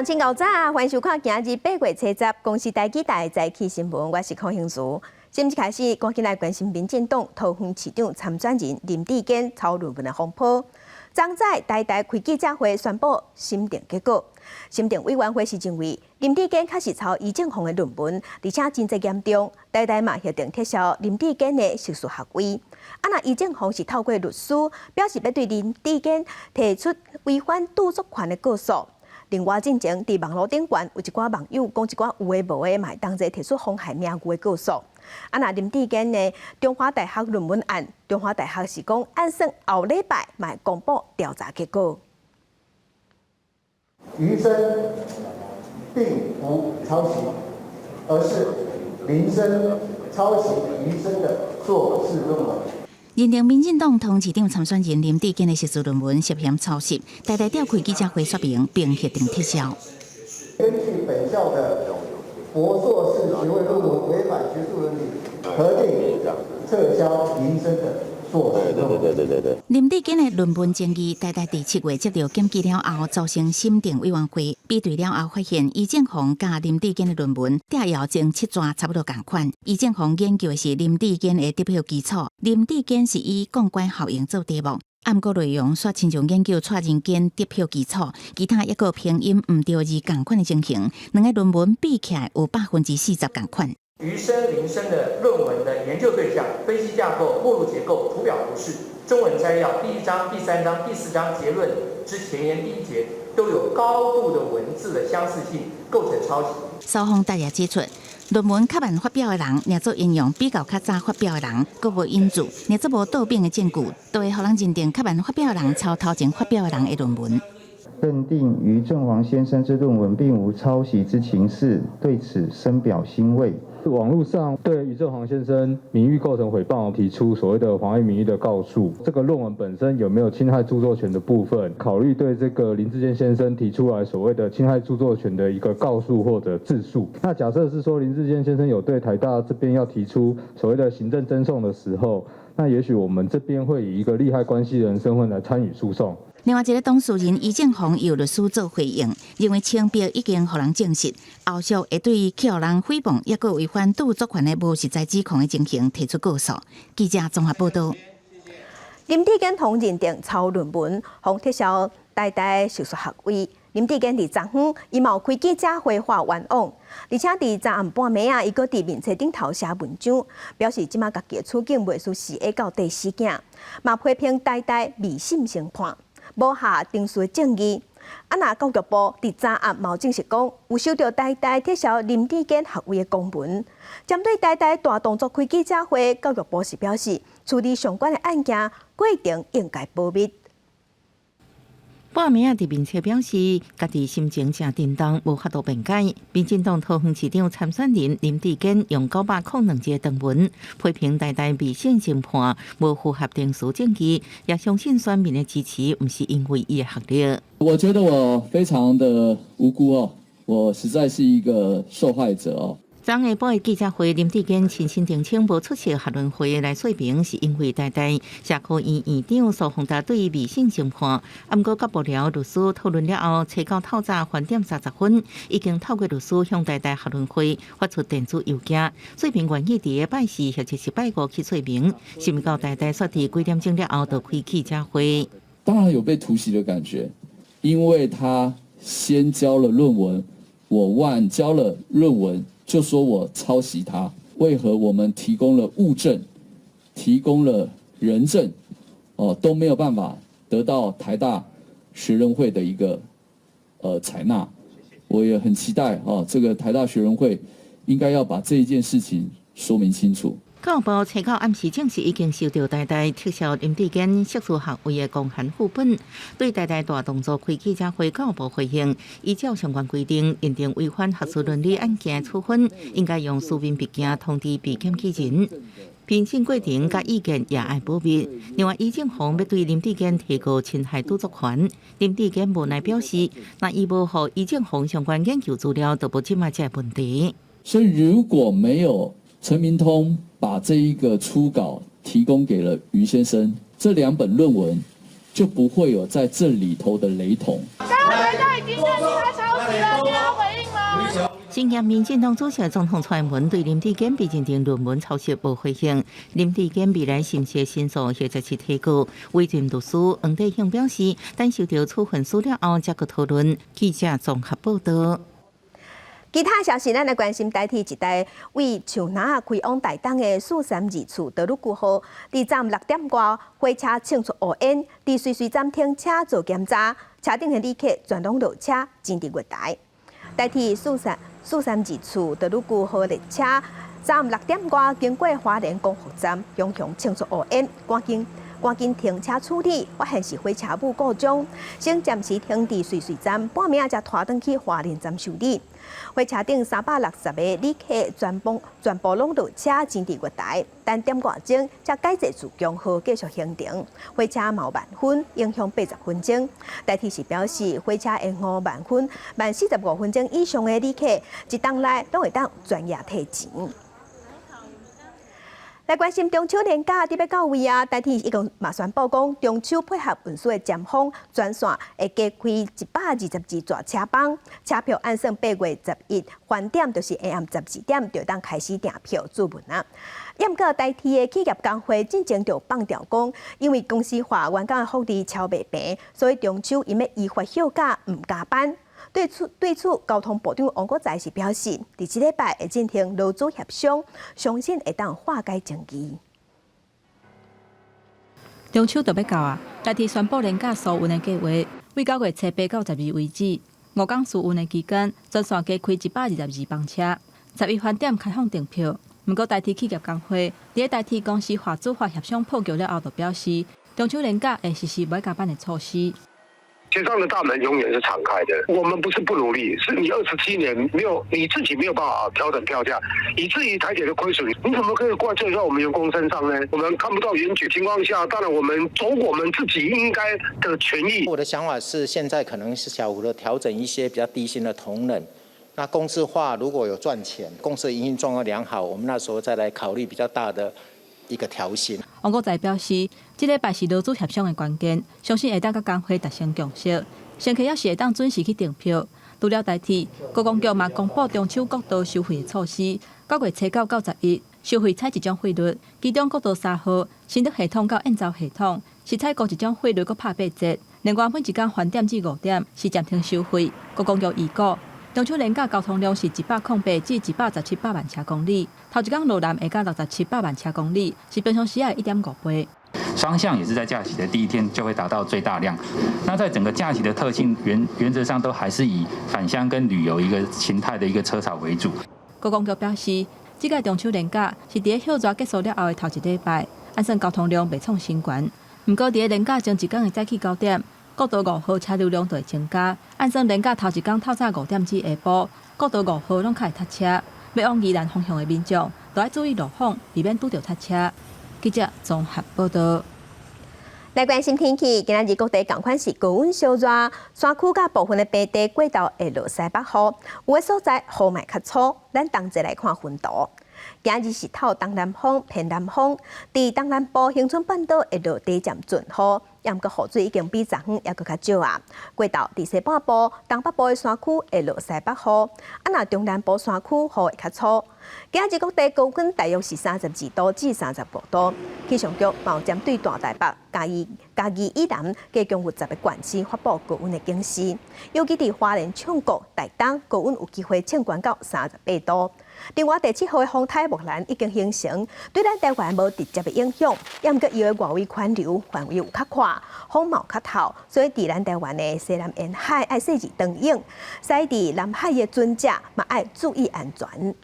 鄉親𠢕早，歡迎收看今日8月70公視台語台早起新聞，我是柯興如。新聞開始，趕緊來關心民進黨桃園市長參選人林智堅抄論文的風波。昨早台大開記者會宣布審定結果，審定委員會是認為林智堅確實抄余正鳳的論文，而且情節嚴重，台大嘛核定撤銷林智堅的碩士學位。啊，若余正鳳是透過律師表示欲對林智堅提出違反著作權的告訴。另外，進前佇網路頂懸有一寡網友講一寡有的無的，嘛會當作提出妨害名譽的告訴。啊，若林智堅的中華大學論文案，中華大學是講按算後禮拜嘛會公布調查結果。余生並無抄襲，而是林生抄襲余生的碩士論文。認定民進黨桃園市長參選人林智堅的碩士論文涉嫌抄襲，台大召開記者會說明，並核定撤銷。根據本校的博碩士學位論文違反學術倫理，核定撤銷林生的碩士論文。對對對對對。林智堅的論文爭議，台大佇7月接到檢舉了後，組成審定委員會比對了後，發現余正鳳佮林智堅的論文摘要前七段差不多仝款。余正鳳研究的是林智堅的得票基礎，林智堅是以槓桿效應做題目，毋過內容煞親像研究蔡仁堅得票基礎，其他一個拼音毋對字仝款的情形，兩个論文比起來有40%仝款。余生、林生的論文的研究對象、分析架構、目錄結構、圖表圖示、中文摘要、第一章、第三章、第四章結論之前言第一節都有高度的文字的相似性，構成抄襲。雙方大家指出，論文較晚發表的人，若做引用比較較早發表的人，閣無引注，若做無倒反的證據，都會予人認定較晚發表的人抄頭前發表的人的論文。認定余正煌先生之論文並無抄襲之情事，對此深表欣慰。網路上對余正煌先生名譽構成誹謗，提出所謂的妨礙名譽的告訴。這個論文本身有沒有侵害著作權的部分，考慮對這個林智堅先生提出來所謂的侵害著作權的一個告訴或者自訴。那假設是說林智堅先生有對台大這邊要提出所謂的行政爭訟的時候，那也許我們這邊會以一個利害關係人身份來參與訴訟。另外一个當事人余正鳳由律師做回應，認為清白已經予人證實，後續會對予人誹謗，抑閣違反著作權的無實在指控的情形提出告訴。記者綜合報道。林智堅予認定抄論文，予撤銷台大碩士學位。林智堅佇昨昏，伊嘛有開記者會發冤枉，而且佇昨暗半暝仔，伊閣佇面冊頂頭寫文章，表示這馬家己的處境袂輸死會到第四囝，嘛批評台大未審先判，無下程序正義。啊，若教育部佇昨暗嘛有證實講，有收到台大撤銷林智堅學位的公文。針對台大大動作開記者會，教育部是表示，處理相關的案件過程應該保密。半暝仔佇面冊表示，家己心情誠沉重，無法度辯解。民進黨桃園市長參選人林智堅用902字長文批評台大未審先判，無符合程序正義，也相信選民的支持毋是因為伊的學歷。我覺得我非常的無辜哦，我實在是一個受害者哦。昨下晡的記者會，林智堅親身澄清，無出席學倫會來說明，是因為台大社科院院長蘇宏達對未審先判，毋過佮幕僚律師討論了後，揣到透早3點30分，已經透過律師向台大學倫會發出電子郵件，說明願意佇拜四或者是拜五去說明，想袂到台大煞佇幾點鐘了後就開記者會。當然有被突襲的感覺，因為他先交了論文，我晚交了論文。就說我抄襲他，為何我們提供了物證，提供了人證，哦都沒有辦法得到台大學倫會的一個採納？我也很期待哦，這個台大學倫會應該要把這一件事情說明清楚。教育部初九暗時證實已經收到台大撤銷林智堅碩士學位的公函副本，對台大大動作開記者會，教育部回應，依照相關規定，認定違反學術倫理案件處分，應該用書面筆件通知被檢舉人。評審過程佮意見也愛保密。另外，余正鳳欲對林智堅提告侵害著作權，林智堅無奈表示，若伊無予余正鳳相關研究資料，就無這馬這個問題。所以如果沒有陳明通把這一個初稿提供給了余先生，這兩本論文就不會有在這裡頭的雷同。剛剛台大已經認定他抄襲了，新任民進黨主席總統蔡英文對林智堅被認定論文抄襲無回應。林智堅未來是毋是申訴或者是提告？委任律師黃帝雄表示，等收到處分書了後，才閣討論。記者綜合報道。其他消息，咱來關心台鐵一台為樹林仔開往台東的432次德魯固號，佇昨昏6點外，火車衝出烏煙，佇瑞穗站停車做檢查，車頂的旅客全攏落車，停佇月台。台鐵432次德魯固號列車，昨昏6點外經過花蓮光復站，雄雄衝出烏煙，趕緊趕緊停車處理，發現是火車母故障，先暫時停佇瑞穗站，半暝仔才拖轉去花蓮站修理。火車頂360個旅客全部攏落車，停佇月台，等點外鐘才改坐自強號繼續行程。火車嘛有慢分，影響80分鐘。台鐵是表示，火車延誤慢分慢45分鐘以上的旅客，一冬內攏會當全額退錢。來關心中秋連假得欲到位啊！台鐵已經嘛宣布講，中秋配合運輸的尖峰，全線會加開122座車班，車票按算8月11翻點，就是下暗12點就當開始訂票注文啊。毋過台鐵的企業工會進前就放調講，因為公司化員工的福利超袂平，所以中秋𪜶欲依法休假毋加班。對此，交通部長王國材是表示，佇這禮拜會進行勞資協商，相信會當化解爭議。中秋就欲到啊！台鐵宣布連假疏運的計劃，為9月初8到12為止，5工試運的期間，全線加開122班車，11翻點開放訂票。毋過台鐵企業工會佇台鐵公司化主化協商破局了後，就表示中秋連假會實施無加班的措施。協商的大門永遠是敞開的。我們不是不努力，是你27年沒有你自己沒有辦法調整票價，以至於台鐵的虧損，你怎麼可以怪罪在我們員工身上呢？我們看不到遠景情況下，當然我們走我們自己應該的權益。我的想法是，現在可能是小幅的調整一些比較低薪的同仁。那公司化如果有賺錢，公司營運狀況良好，我們那時候再來考慮比較大的一個調薪。王國材表示，這禮拜是勞資協商的關鍵，相信會當佮工會達成共識，乘客也是會當準時去訂票。除了台鐵，觀光局嘛公布中秋國道收費的措施，9月初9到11收費採一種費率，其中國道3號新竹系統到燕巢系統是採高一種費率，閣拍8折。另外每一工翻點至5點是暫停收費。觀光局預估，中秋連假交通量是108至117百萬車公里，頭一工羅南會到67百萬車公里，是平常時的1.5倍。雙向也是在假期的第一天就會達到最大量。那在整個假期的特性原則上都還是以返鄉跟旅遊一個形態的一個車潮為主。觀光局表示，這屆中秋連假是佇暑熱結束了後的頭一禮拜，按算交通量袂創新高。毋過佇連假前一工的早起9點，國道5號車流量就會增加。按算連假頭一工透早5點至下晡，國道5號攏較會塞車。欲往宜蘭方向的民眾，都愛注意路況，避免拄著塞車。記者綜合報道。來關心天氣，今仔日各地仝款是高溫燒熱，山區佮部分的平地過晝會落西北雨，有的所在雨嘛較粗。咱同齊來看雲圖。今日是透東南風、偏南風，佇東南部恆春半島會落短暫陣雨，毋過雨水已經比昨昏猶閣較少啊。過晝佇西半部、東北部的山區會落西北雨，啊若中南部山區雨會較粗。今日各地高溫大約是32度至35度。氣象局嘛有針對大台北、嘉義、嘉義以南，共有10個縣市發布高溫的警示。尤其佇花蓮、唱國、台東，高溫有機會衝懸到38度。另外，第7號的風颱木蘭已經形成，對咱台灣無直接的影響。毋過伊的外圍環流範圍有較闊，風嘛較透，所以佇咱台灣的西南沿海愛細緻當用，駛佇南海的船隻嘛愛注意安全。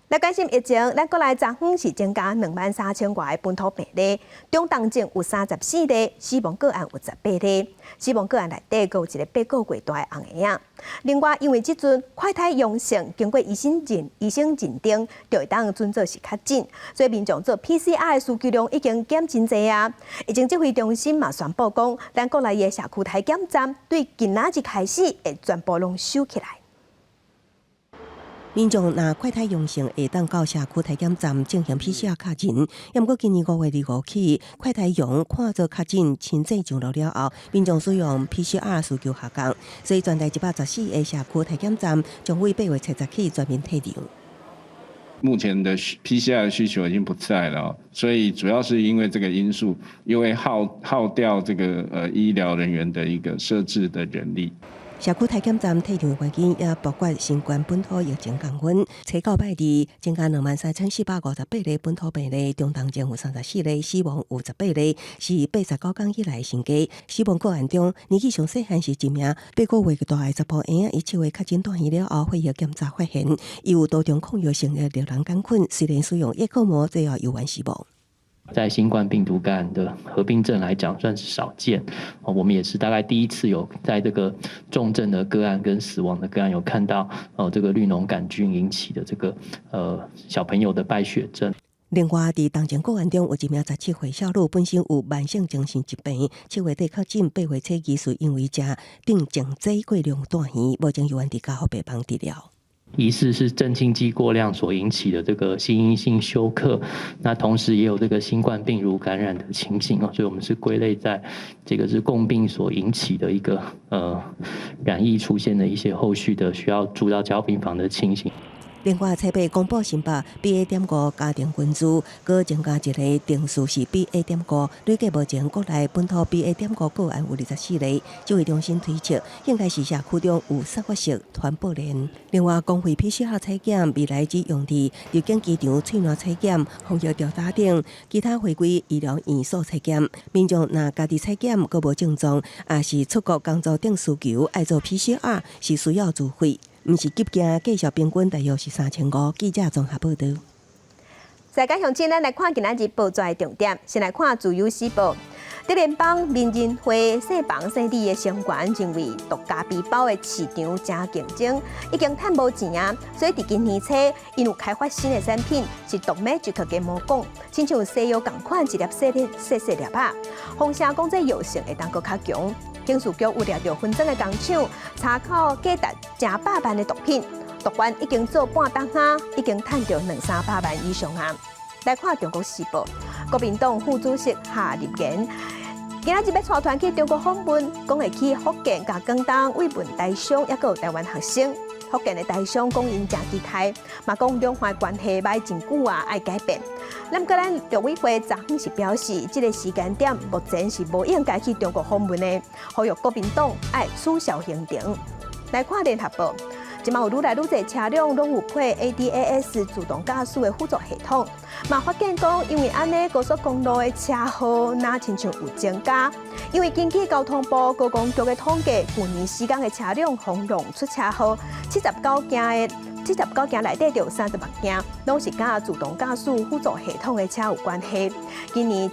來關心疫情，咱國內昨昏是增加23,000外個本土病例，中重症有34例，死亡個案有18例，死亡個案內底閣有一個8個月大的紅嬰仔。另外，因為這陣快篩陽性，經過醫生認定，就會當準做是確診，所以民眾做 PCR 的需求量已經減真濟啊。疫情指揮中心嘛宣布講，咱國內的社區篩檢站對今仔日開始會全部攏收起來。民眾若快篩陽性，會當到社區篩檢站進行 PCR 確認。毋過今年5月25起，快篩陽看做確診，親自上路了後，民眾使用 PCR 需求下降，所以全台114個社區篩檢站將於8月70起全面退場。目前的 PCR 需求已經不在了，所以主要是因為這個因素，因為耗掉這個醫療人員的一個設置的人力。社區篩檢站退場的原因也包括新冠本土疫情降溫，初九拜二增加23,458例本土病例，中重症有34例，死亡有18例，是89天以來新低。死亡個案中，年紀上細漢是一名8個月大的查埔嬰，伊7月確診住院了後，血液檢查發現伊有多重抗藥性的綠脓桿菌，雖然使用葉克膜，最後猶原死亡。在新冠病毒感染的合併症來講，算是少見。我們也是大概第一次有在這個重症的個案跟死亡的個案有看到哦，這個綠脓桿菌引起的這個小朋友的敗血症。另外，佇重症個案中，有一名17歲少女，本身有慢性精神疾病，7月底確診，8月初二是因為食鎮靜劑過量住院，目前猶原佇加護病房治療。疑似是鎮靜劑過量所引起的這個心因性休克，那同時也有這個新冠病毒感染的情形哦，所以我們是歸類在這個是共病所引起的一個染疫出現的一些後續的需要住到加護病房的情形。另外，初八公布新北 BA.5家庭群聚，閣增加一个定序是 BA.5，累計目前國內本土 BA.5個案有24例。指揮中心推測，應該是社區中有散發式傳播鏈。另外，公費 PCR 採檢未來只用佇入境機場喙瀾採檢、防疫調查等，其他回歸醫療院所採檢。民眾若家己採檢閣無症狀，抑是出國工作等需求愛做 PCR，是需要自費。毋是急件，繼續平均大約是3500。記者綜合報導。世界鄉親，咱來看今仔日報紙的重點。先來看《自由時報》，德聯邦民人會姓彭姓李的成員認為，毒咖啡包的市場誠競爭，已經趁無錢啊，所以佇今年初，𪜶有開發新的產品，是毒 Magic 的魔講，親像西藥仝款一粒細粒細細粒仔，風聲講這藥性會當閣較強。刑事局有掠著紛爭的工廠，查扣價值成百萬的毒品，毒販已經做半冬仔，已經趁著兩三百萬以上啊！來看《中國時報》，國民黨副主席夏立言今仔日欲帶團去中國訪問，講會去福建佮廣東慰問台商，抑閣有台灣學生。福建的台商講𪜶誠期待，嘛講兩岸關係䆀真久啊，愛改變。毋過咱陸委會昨昏是表示，這個時間點目前是無應該去中國訪問的，呼籲國民黨愛取消行程。來看聯合報，這馬有愈來愈濟車輛攏有配 ADAS 自動駕駛的輔助系統，嘛發現講，因為按呢高速公路的車禍若親像有增加，因為根據交通部高公局的統計，舊年四工的車輛轟隆出車禍，79件的79件內底就有36件，攏是佮自動駕駛輔助系統的車有關係。今年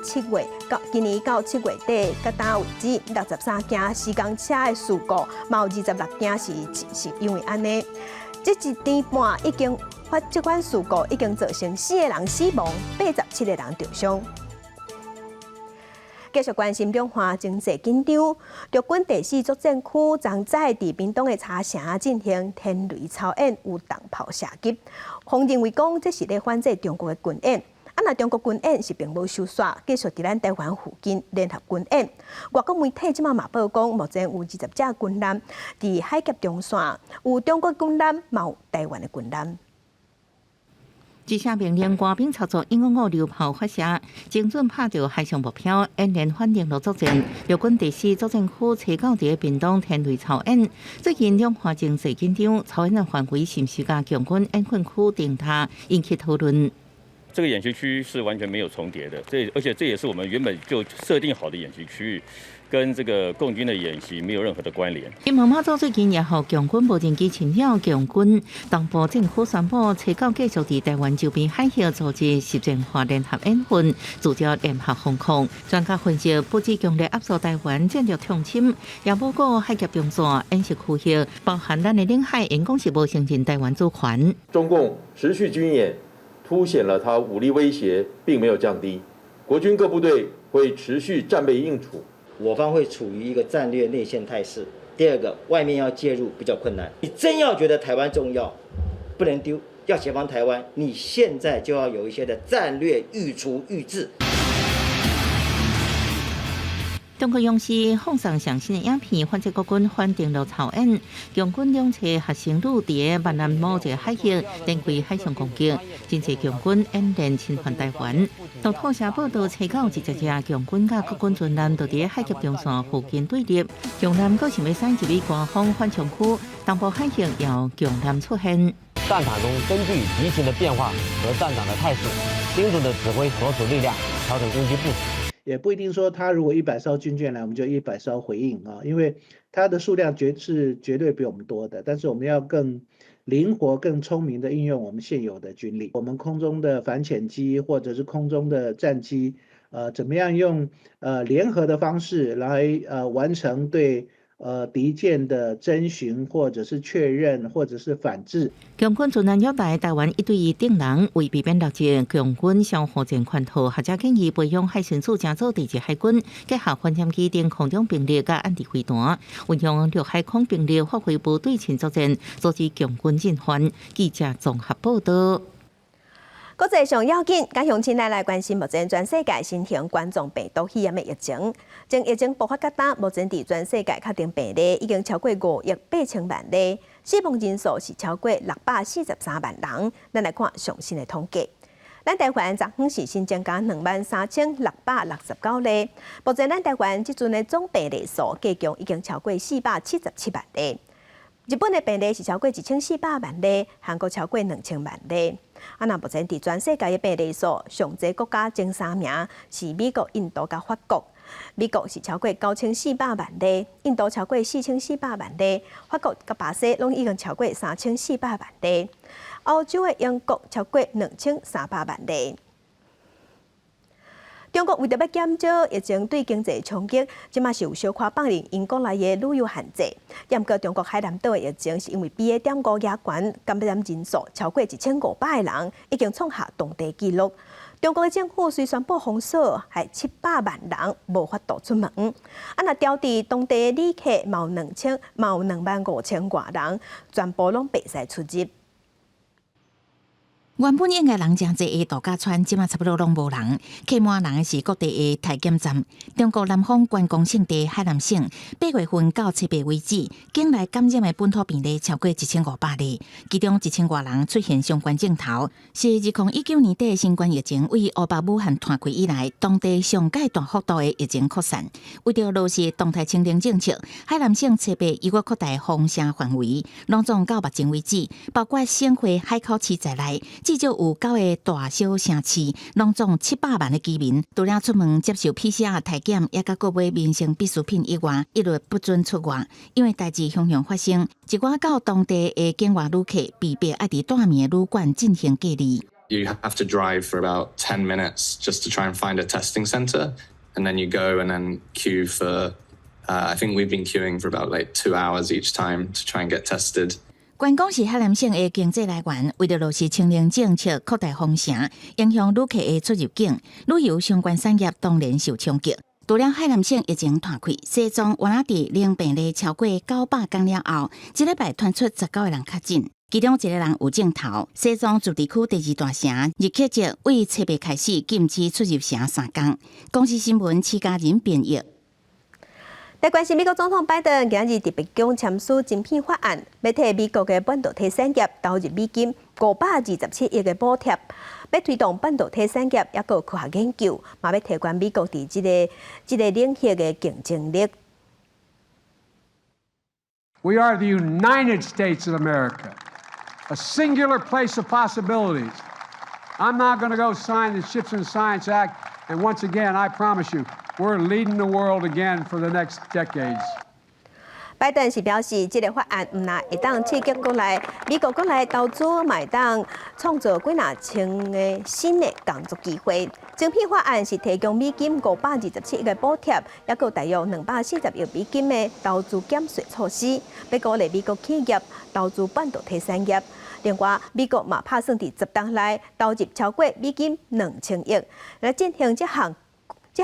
到7月底，到今為止，63件四工車的事故，嘛有26件是因為按呢。這一年半已經發這款事故，已經造成四個人死亡，87個人受傷。繼續關心兩岸經濟緊張，陸軍第四作戰區昨早佇屏東的茶城進行天雷操演，有重炮射擊。方認為講這是咧反制中國的軍演。啊，若中國軍演是並無收煞，繼續佇咱台灣附近聯合軍演。外國媒體這馬嘛報講，目前有20隻軍艦佇海峽中線，有中國軍艦，嘛有台灣的軍艦。一聲命令，官兵操作鷹五榴炮發射，精準拍著海上目標，演練反登陸作戰。陸軍第四作戰區初九佇屏東天雷操演，最近兩岸情勢緊張，操演的範圍是毋是佮共軍演訓區重疊，引起討論。這個演習區是完全沒有重疊的，而且這也是我們原本就設定好的演習區域，跟這個共軍的演習沒有任何的關聯。金門馬祖最近也予共軍無人機侵擾，共軍東部戰區宣布，初九繼續佇台灣周邊海域組織實戰化聯合演訓，聚焦聯合防空。專家分析，不止強烈壓縮台灣戰略重心，也無過海峽中線演習區域，包含咱的領海，𪜶講是無承認台灣主權。中共持續軍演，凸顯了他武力威脅並沒有降低，國軍各部隊會持續戰備應處。我方會處於一個戰略內線態勢。第二個，外面要介入比較困難。你真要覺得台灣重要，不能丟。要協防台灣，你現在就要有一些的戰略預儲預置。中國央視放送上新的影片，反制國軍反登陸操演，共軍兩冊學生旅佇閩南某一個海域展開海上攻擊，真濟共軍演練侵犯台灣。路透社報道，初九20隻共軍佮國軍船艦就佇海峽中線附近對立，共艦閣想欲駛入去官方緩衝區，東部海域有共艦出現。戰場中根據敵情的變化和戰場的態勢，精準的指揮所屬力量，調整攻擊部署。也不一定說他如果100艘軍艦來，我們就100艘回應啊，因為它的數量是絕對比我們多的。但是我們要更靈活、更聰明的運用我們現有的軍力，我們空中的反潛機或者是空中的戰機，怎麼樣用聯合的方式來完成對敵艦的偵巡，或者是確認，或者是反制。共軍船艦繞來台灣一對一頂人，為避免落入共軍相互戰圈套，學者建議培養海巡署成做第二海軍，結合反潛機等空中兵力佮岸地飛彈，運用陸海空兵力發揮不對稱作戰，阻止共軍進犯。記者綜合報道。國際上要緊，佮鄉親來關心目前全世界新型冠狀病毒肺炎的疫情。從疫情爆發到今，目前佇全世界確定病例已經超過5億8千萬例，死亡人數是超過643萬人。咱來看上新的統計。咱台灣昨昏是新增加23,669例，目前咱台灣這陣的總病例數加總已經超過477萬例。日本的病例是超過1400萬例，韓國超過2000萬例。啊，那目前佇全世界的病例數，上濟國家前三名是美國、印度佮法國。美國是超過9400萬例，印度超過4400萬例，法國佮巴西攏已經超過3400萬例。歐洲的英國超過2300萬例。中國為著欲減少疫情對經濟衝擊，這馬是有小可放寬英國來的旅遊限制。毋過中國海南島的疫情是因為 BA.5亞群感染人數超過1500個人，已經創下當地紀錄。中國的政府雖宣布封鎖，害700萬人無法度出門。啊，若調佇當地的旅客嘛有兩千，嘛有2萬5千外人，全部攏袂使出入。原本應該人誠濟的度假村，這馬差不多攏無人，客滿人的是各地的體檢站。中國南方觀光勝地海南省，8月份到7月為止，境內感染的本土病例超過1500例，其中1000外人出現相關症頭，是2019年底新冠疫情對湖北武漢湠開以來，當地上蓋大幅度的疫情擴散。為著落實動態清零政策，海南省初八又閣擴大封城範圍，攏總到目前為止，包括省會海口市在內，至少有九個大小城市，攏總700萬的居民，除了出門接受 PCR 體檢，抑閣購買民生必需品以外，一律不准出外。因為代誌常常發生，一寡到當地的境外旅客被迫愛佇蹛暝的旅館進行隔離。 You have to drive for about 10 minutes just to try and find a testing center, and then you go and then queue for. I think we've been queuing for about like 2 hours each time to try and get tested. 觀光是海南省的經濟來源，為著落實清零政策，擴大封城，影響旅客的出入境，旅遊相關產業當然受衝擊。除了海南省疫情湠開，西藏原來佇零病例超過900工了後，這禮拜傳出19個人確診，其中一個人有症頭。西藏自治區第二大城日喀則對初八開始禁止出入城3工。公視新聞徐家仁編譯。來關心美國總統拜登今日佇白宮簽署晶片法案，欲替美國的半導體產業投入美金527億的補貼，欲推動半導體產業，抑閣科學研究，嘛欲提懸美國佇這個領域的競爭力。 We are the United States of America, a singular place of possibilities. I'm now going to go sign the CHIPS and Science Act, and once again, I promise you, we're leading the world again for the next decades. 拜登是表示，這个法案毋但會當刺激國內美國國內投資，嘛會當創造幾若千个新的工作機會。晶片法案是提供美金527億的補貼，抑閣大約240億美金的投資減稅措施，欲鼓勵美國企業投資半導體產業。另外，美國嘛拍算佇10冬內投入超過美金2000億來進行這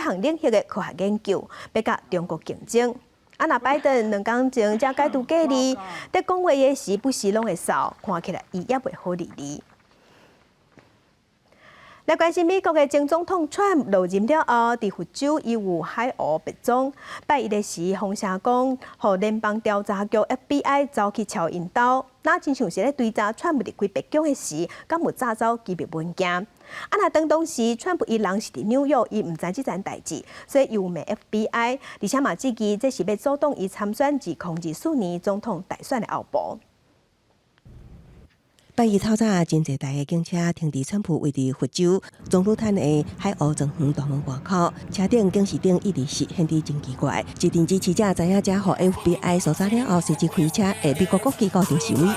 項領域的科學研究，欲佮中國競爭。啊，若拜登兩工前才解除隔離，佇講話的時不時攏會嗽，看起來伊猶未好離離。來關心美國的前總統川普落任了後，佇佛州伊有海湖別莊，拜一的時，風聲講，予聯邦調查局 FBI 走去敲𪜶兜，若親像是咧追查川普離開白宮的時，敢有詐走機密文件。啊，若當當時川普伊人是佇紐約，伊毋知這層代誌，所以又罵 FBI，而且嘛質疑這是欲阻擋伊參選2024年總統大選的後步。拜一透早，真濟台的警車停佇川普位佇佛州棕櫚灘的海湖莊園大門外口，車頂警示燈一直是顯得真奇怪。一陣支持者知影這予 FBI 搜查了後，隨即開車下美國國旗到場示威。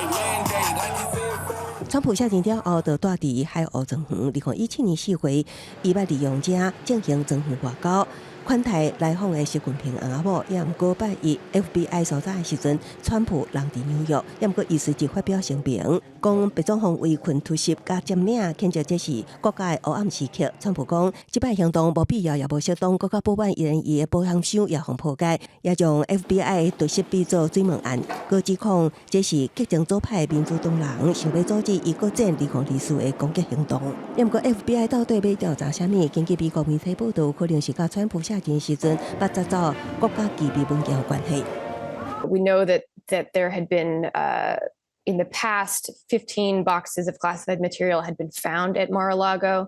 川普卸任了後，就蹛佇海湖莊園。2017年4月，伊捌利用這進行莊園外交。款待來訪的習近平翁仔某，也毋過拜一 FBI 搜查的時陣，川普人佇紐約，也毋過伊隨即發表聲明，講白種方圍困突襲佮佔領，譴責這是國家的黑暗時刻。川普講，這擺行動無必要也無適當，閣較不滿伊人伊的保險箱也予破解，也將 FBI 突襲比做水門案，閣指控這是激進左派民主黨人想欲阻止伊閣戰2024的攻擊行動。也毋過 FBI 到底欲調查啥物？根據美國媒體報道，可能是佮川普卸任時陣，捌詐走國家機密文件有關係。 We know that there had been in the past 15 boxes of classified material had been found at Mar-a-Lago.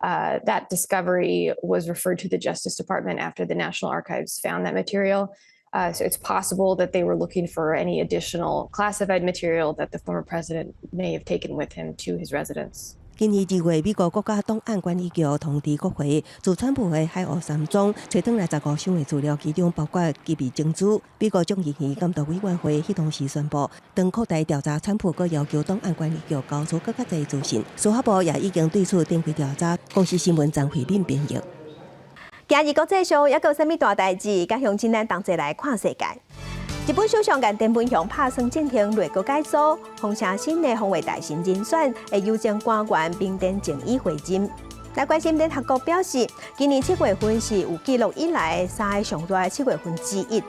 That discovery was referred to the Justice Department after the National Archives found that material. So it's possible that they were looking for any additional classified material that the former president may have taken with him to his residence. 今年2月，美國國家檔案管理局通知國會，自川普的海湖山莊揣轉來15箱的資料，其中包括機密證據。美國眾議院監督委員會彼當時宣布，當擴大調查川普，閣要求檔案管理局交出閣較濟資訊。司法部也已經對此展開調查。公視新聞張惠敏編譯。今日國際上猶閣有啥物大代誌？佮鄉親咱同齊來看世界。日本首相岸田文雄拍算進行內閣改組，風聲新的防衛大臣人選會由前官員平田正一回任。來關心聯合國表示，今年7月份是有記錄以來三个上熱的7月份之一。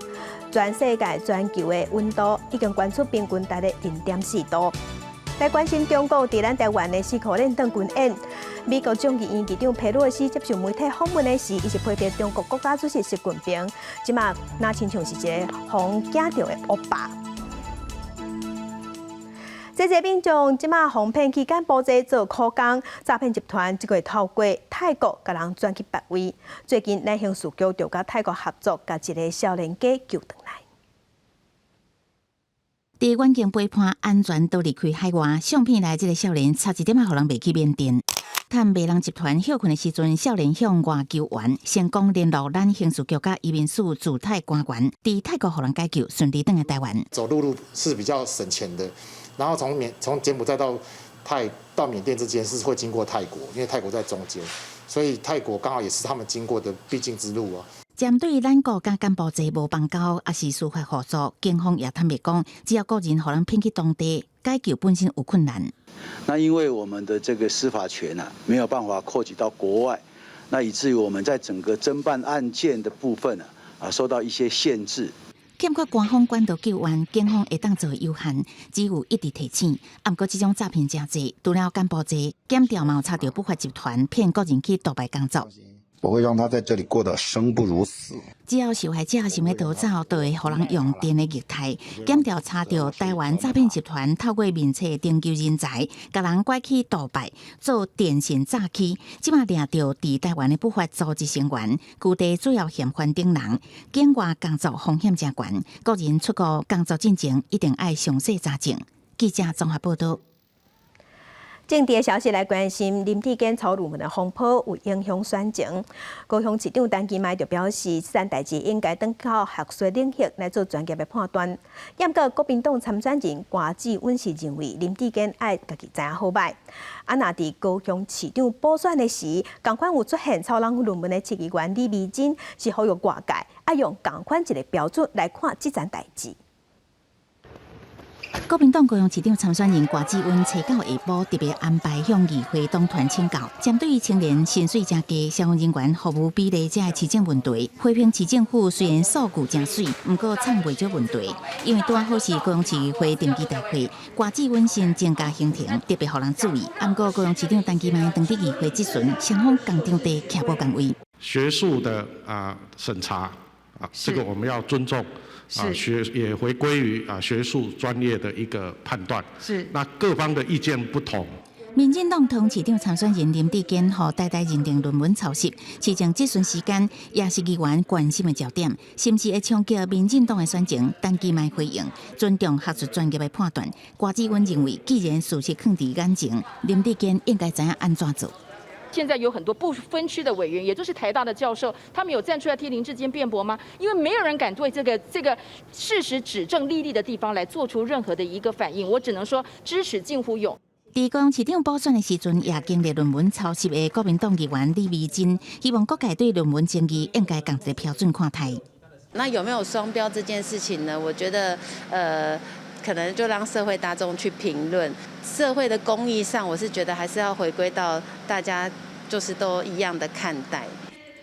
全世界全球的溫度已經懸出平均達0.4度。來關心中國佇咱台灣的四箍連隊軍演，美國眾議院議長佩洛西接受媒體訪問的時，伊是批評中國國家主席習近平，這馬若親像是一个予人驚著的惡霸。這濟民眾這馬予騙去柬埔寨做苦工，詐騙集團這個透過泰國共人轉去別位。最近，咱刑事局就佮泰國合作，共一个少年家救轉來。佇遠景陪伴安全逃離開海外，相片內這个少年差一點仔予人賣去緬甸。趁賣人集團歇睏的時陣，少年向外求援，成功聯絡咱刑事局佮移民署駐泰官員，佇泰國予人解救，順利轉來台灣。走陸路是比較省錢的，然後從柬埔寨到緬甸之間是會經過泰國，因為泰國在中間，所以泰國剛好也是他們經過的必經之路啊。針對咱國佮柬埔寨無邦交，抑是司法合作，警方也坦白講，只要個人予人騙去當地，解救本身有困難。那因為我們的這個司法權啊，沒有辦法擴及到國外，那以至於我們在整個偵辦案件的部分啊，受到一些限制。欠缺官方管道救援，警方會當做有限，只有一直提醒。毋過這種詐騙誠濟，除了柬埔寨，檢調嘛有查著不法集團騙個人去杜拜工作。我會讓他在這裡過得生不如死。只要受害者想欲逃走，就會予人用電的虐待。檢調查著台灣詐騙集團透過面冊徵求人才，共人拐去杜拜做電信詐欺。這馬掠著佇台灣的不法組織成員，具體主要嫌犯等人，境外工作風險誠懸，個人出國工作進前一定愛詳細查證。記者綜合報道。政治的消息來關心，林智堅抄論文的風波有影響選情。高雄市長陳其邁就表示，這件代誌應該轉交學術領域來做專業的判斷。毋過國民黨參選人柯志恩是認為林智堅愛家己知影好䆀。啊，若佇高雄市長補選的時，仝款有出現抄人論文的市議員李眉蓁，是呼籲外界愛用仝款一个標準來看這件代誌。國民黨高雄市長參選人郭志溫初九下晡特別安排向議會黨團請教，針對青年薪水誠低、消防人員服務比例這个市政問題，批評市政府雖然數據誠媠，毋過藏袂少問題。因為拄好是高雄市議會定期大會，郭志溫先增加行程，特別予人注意。毋過高雄市長陳其邁當佇議會質詢，雙方仝張地徛無仝位。學術的啊審查啊，這個我們要尊重。啊，學也回歸於啊學術專業的一個判斷。那各方的意見不同。民進黨桃園市長參選人林智堅，予台大認定論文抄襲，市政質詢時間也是議員關心的焦點，是毋是會衝擊民進黨的選情？陳其邁回應，尊重學術專業的判斷。郭志溫認為，既然事實囥佇眼前，林智堅應該知影按怎做。現在有很多不分區的委員，也就是台大的教授，他們有站出來替林智堅辯駁嗎？因為沒有人敢對這個事實指證歷歷的地方來做出任何的一個反應。我只能說知恥近乎勇。佇高雄市長補選的時陣，也經歷論文抄襲的國民黨議員李美珍，希望各界對論文爭議應該仝一个標準看待。那有沒有雙標這件事情呢？我覺得，可能就讓社會大眾去評論。社會的公義上，我是覺得還是要回歸到大家就是都一樣的看待。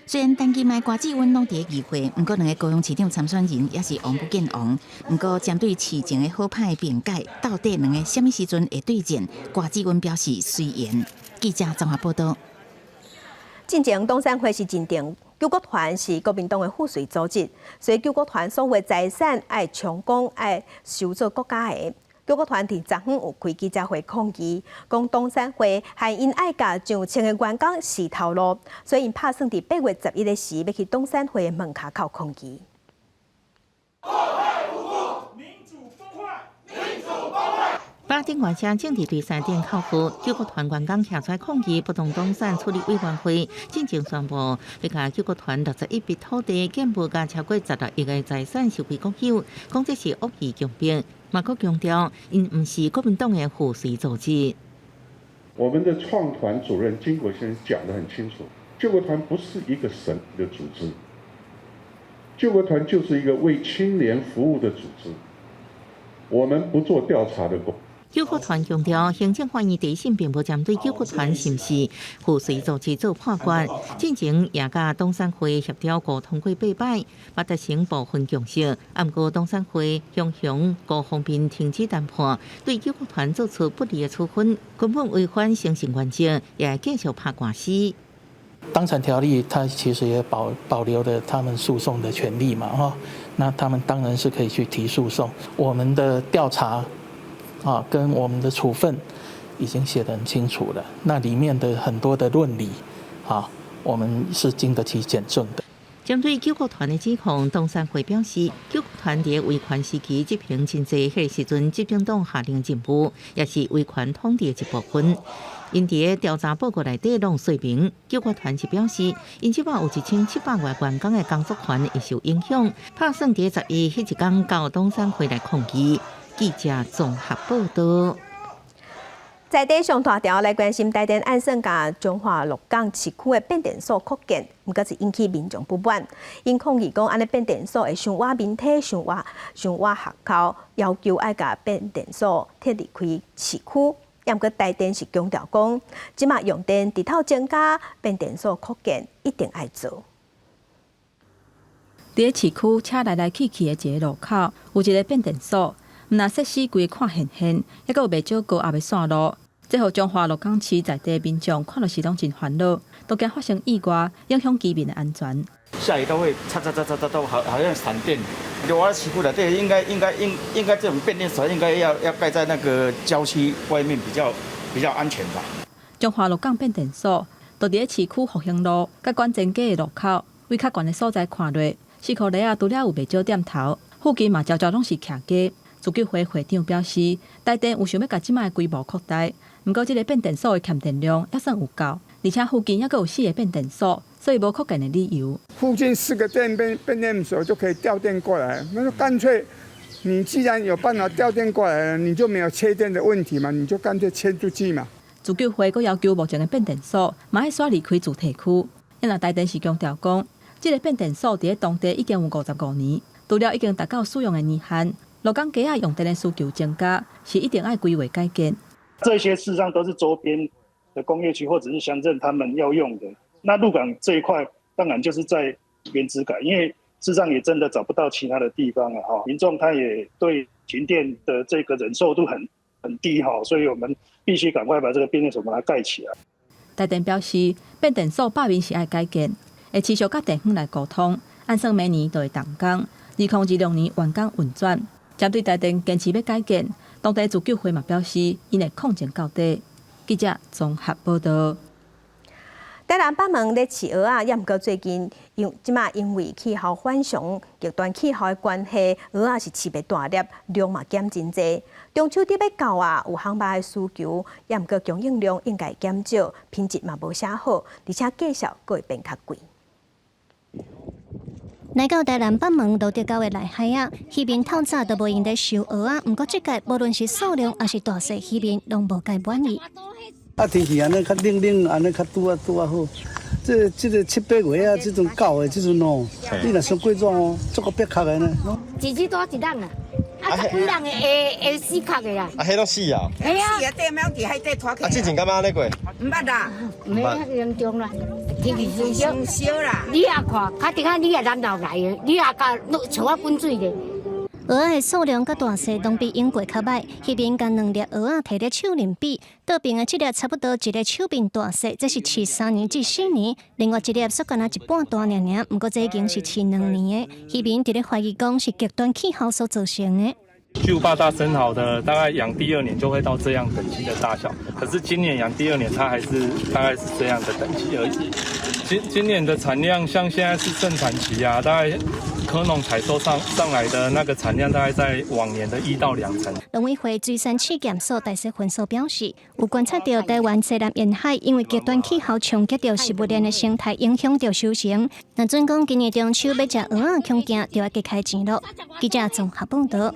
雖然陳其邁、郭志溫攏佇議會，毋過兩个高雄市長參選人也是王不見王。毋過針對市政的好歹辯解，到底兩个啥物時陣會對戰？郭志溫表示隨緣。記者綜合報道。進前董山會是認定救國團是國民黨的附隨組織，所以救國團所有財產愛充公，愛收做國家的。救國團佇昨昏有開記者會抗議，講董山會害𪜶愛共上千个員工辭頭路，所以𪜶拍算佇8月11的時欲去董山會的門跤口抗議。國會無辜，民主崩壞，民主崩壞。八點外車政治對三點口號，救國團員工徛出來抗議，不動動產處理委員會進前宣布，欲共救國團61筆土地建物佮超過16億的財產收歸國有，講這是惡意強迫。嘛閣強調，𪜶毋是國民黨的附隨組織。我們的創團主任經國先生講得很清楚，救國團不是一個神的組織，救國團就是一個為青年服務的組織。我們不做調查的工。救國團強調，行政法院第一審並無針對救國團是毋是附隨組織做判決，進前也佮董山會協調溝通過八擺，嘛達成部分共識。毋過董山會雄雄各方面停止談判，對救國團做出不利的處分，根本違反誠信原則，也會繼續拍官司。當產條例，它其實也保留了他們訴訟的權利嘛，哈，那他們當然是可以去提訴訟。我們的調查啊，跟我們的處分已經寫得很清楚了，那裡面的很多的論理啊，我們是經得起檢證的。針對救國團的指控，董山會表示，救國團佇維權時期執行真濟，彼個時陣執政黨下令任務，也是維權統治的一部分。𪜶佇調查報告內底攏說明，救國團是表示，𪜶這擺有1700外員工的工作權會受影響，拍算佇11彼一工到董山會來抗議。記者綜合報道。在地上大條來關心台電按算共彰化鹿港市區的變電所擴建，毋過是引起民眾不滿。𪜶抗議講，按呢變電所會傷倚民體，傷倚傷倚學校，要求愛共變電所撤離開市區。毋過台電是強調講，這馬用電日頭增加，變電所擴建一定愛做。佇市區車來來去去的一个路口，有一个變電所，毋但設施規个看現現，猶閣有袂少高壓的線路。這予彰化鹿港市在地民眾看著是攏真煩惱，都驚發生意外，影響居民的安全。下雨都會嚓嚓嚓嚓嚓都好像閃電。我市區內底應該這種變電所應該要蓋在那個郊區外面比較安全吧。彰化鹿港變電所就佇咧市區復興路佮館前街的路口，位較懸的所在看落，四箍犁仔除了有袂少點頭，附近嘛常常攏是徛家。自救會會長表示，台電有想欲共這擺的規模擴大，毋過這个變電所的欠電量猶算有夠，而且附近猶閣有四个變電所，所以無擴建的理由。附近四個變電所就可以調電過來，那就乾脆，你既然有辦法調電過來了，你就沒有切電的問題嘛，你就乾脆切出去嘛。自救會閣要求目前的變電所，嘛愛徙離開住宅區。因為台電是強調講，這个變電所佇咧當地已經有55年，除了已經達到使用的年限，鹿港街仔用電的需求增加，是一定愛規劃改建。這些事實上都是周邊的工業區或者是鄉鎮他們要用的。那鹿港這一塊當然就是在原址改，因為事實上也真的找不到其他的地方了哈。民眾他也對停電的這個忍受度很低哈，所以我們必須趕快把這個變電所把它蓋起來。台電表示，變電所北面是愛改建，會持續佮地方來溝通，按算明年就會動工，2026年完工運轉。針對台電堅持欲改建，當地自救會嘛表示，𪜶會抗爭到底。記者綜合報道。台南北門咧飼蚵仔，也毋過最近因這馬因為氣候反常、極端氣候的關係，蚵仔是飼袂大粒，量嘛減真濟。中秋節欲到啊，有烘肉的需求，也毋過供應量應該減少，品質嘛無啥好，而且價數閣會變較貴。來到台南北門蘆竹溝的內海仔，漁民透早都無閒咧收蚵仔，毋過這屆無論是數量抑是大細，漁民攏無介滿意。啊，天氣按呢較冷冷，按呢較拄仔拄仔好。這個七八月啊，這陣九月這陣哦，你若傷過熱哦，足夠煏殼的呢。一隻多一籠啊，啊十幾籠的會會死殼的啦。啊，彼攏死啊？係啊。死啊！綴貓佇海底拖起。啊，之前敢捌按呢過？毋捌啦，毋遐嚴重啦，天氣傷燒啦。你也看，較定下你也南投來的，你也共像我滾水咧。蚵仔的數量佮大細攏比往過較䆀，漁民共兩粒蚵仔提咧手面比，倒爿的這粒差不多一个手柄大細，這是飼3年至4年；另外一粒煞干焦一半大爾爾，毋過這已經是飼2年的。漁民佇咧懷疑講是極端氣候所造成的。巨無霸大生蠔的大概養第二年就會到這樣等級的大小，可是今年養第二年，它還是大概是這樣的等級而已。今年的產量，像現在是盛產期啊，大概蚵農採收上來的那個產量，大概在往年的1到2成。農委會水產試驗所大勢分所表示，有觀察到台灣西南沿海因為極端氣候衝擊著食物鏈的生態，影響著收成。若準講今年中秋欲食蚵仔，恐驚就愛加開錢囉。記者綜合報道。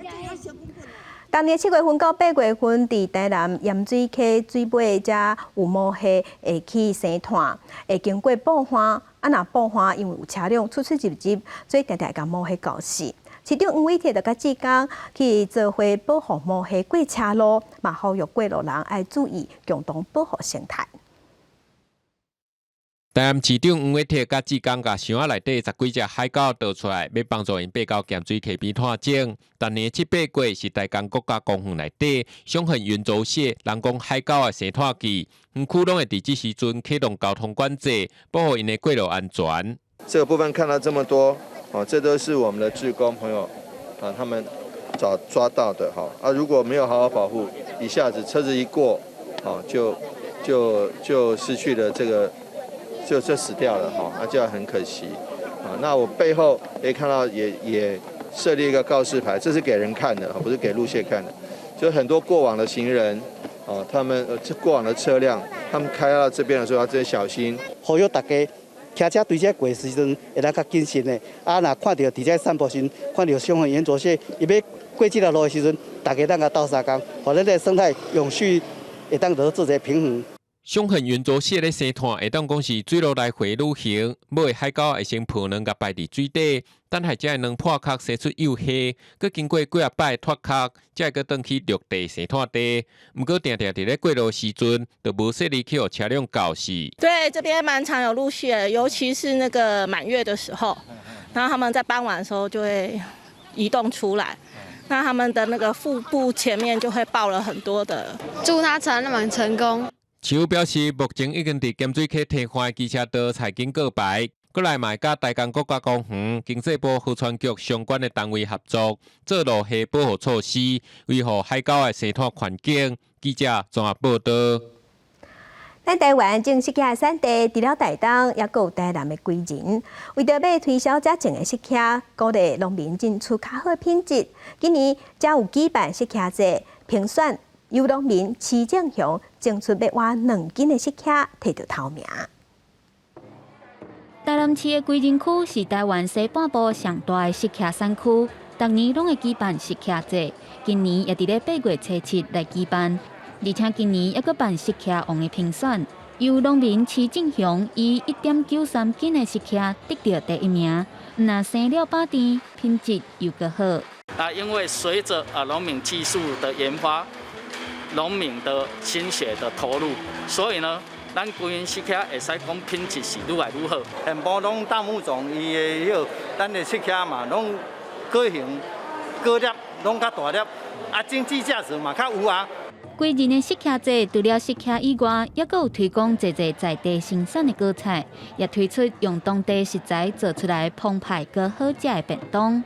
逐年7月份到8月份，佇台南鹽水溪水尾遮有毛蟹會去生湠，會經過布花。啊，若布花因為有車輛出出入入，所以定定會共毛蟹咬死。市長黃偉哲就佮志工去做伙保護毛蟹過車路，嘛呼籲過路人愛注意，共同保護生態。台南市長黃偉哲佮志工共箱仔內底十幾隻海狗倒出來，欲幫助𪜶爬到鹹水溪邊湠種。逐年七八月是大江國家公園內底傷痕圓軸蟹人工海狗的生湠季，園區攏會佇這時陣啟動交通管制，保護𪜶的過路安全。這個部分看到這麼多，哦，這都是我們的志工朋友啊，他們找抓到的哈。啊，如果沒有好好保護，一下子車子一過，哦，就失去了這個。就死掉了哈，那這樣很可惜啊。那我背後可以看到也設立一個告示牌，這是給人看的，不是給陸蟹看的。就很多過往的行人，哦，他們這過往的車輛，他們開到這邊的時候要特別小心。呼籲大家騎車對這過時陣會當較謹慎的。啊，若看著佇這散步時，看著傷痕圓軸蟹，伊欲過這條路的時陣，大家當共鬥相共，予咱這生態永續會當得做一個平衡。傷痕圓軸蟹咧生湠，會當講是水路來回旅行，母的海狗會先抱卵共擺佇水底，等下這个卵破殼生出幼蟹，閣經過幾仔擺脫殼，才會閣轉去陸地生湠地。毋過定定佇咧過路時陣，就無細膩去予車輛咬死。對，這邊蠻常有陸蟹，尤其是那個滿月的時候，然後他們在傍晚的時候就會移動出來。那他們的那個腹部前面就會抱了很多的。祝他產卵成功。市府表示，目前已經佇鹹水溪替換機車道裁剪告牌，閣來嘛會佮大江國家公園、經濟部河川局相關的單位合作，做陸蟹保護措施，維護海狗的生態環境。記者綜合報道。咱台灣種釋迦的產地，除了台東，猶閣有台南的歸仁。為著欲推銷遮種的釋迦，鼓勵農民種出較好的品質。今年才有舉辦釋迦節評選，由農民施正雄種出欲倚2斤的釋迦，提著頭名。台南市的歸仁區是台灣西半部上大的釋迦產區，逐年攏會舉辦釋迦節，今年也佇咧8月初7來舉辦。而且今年猶閣辦釋迦王的評選，由農民施正雄以1.93斤的釋迦得著第一名，毋但生了飽甜，品質又閣好。那因為隨着啊農民技術的研發，農民的心血的投入，所以呢，咱歸仁釋茄會使講品質是愈來愈好。全部攏大木種，伊的彼個咱的釋茄嘛，攏果形、果粒攏較大粒，啊，經濟價值嘛較有啊。歸仁的釋茄節除了釋茄以外，猶閣有推廣濟濟在地生產的果菜，也推出用當地食材做出來澎湃閣好食的便當。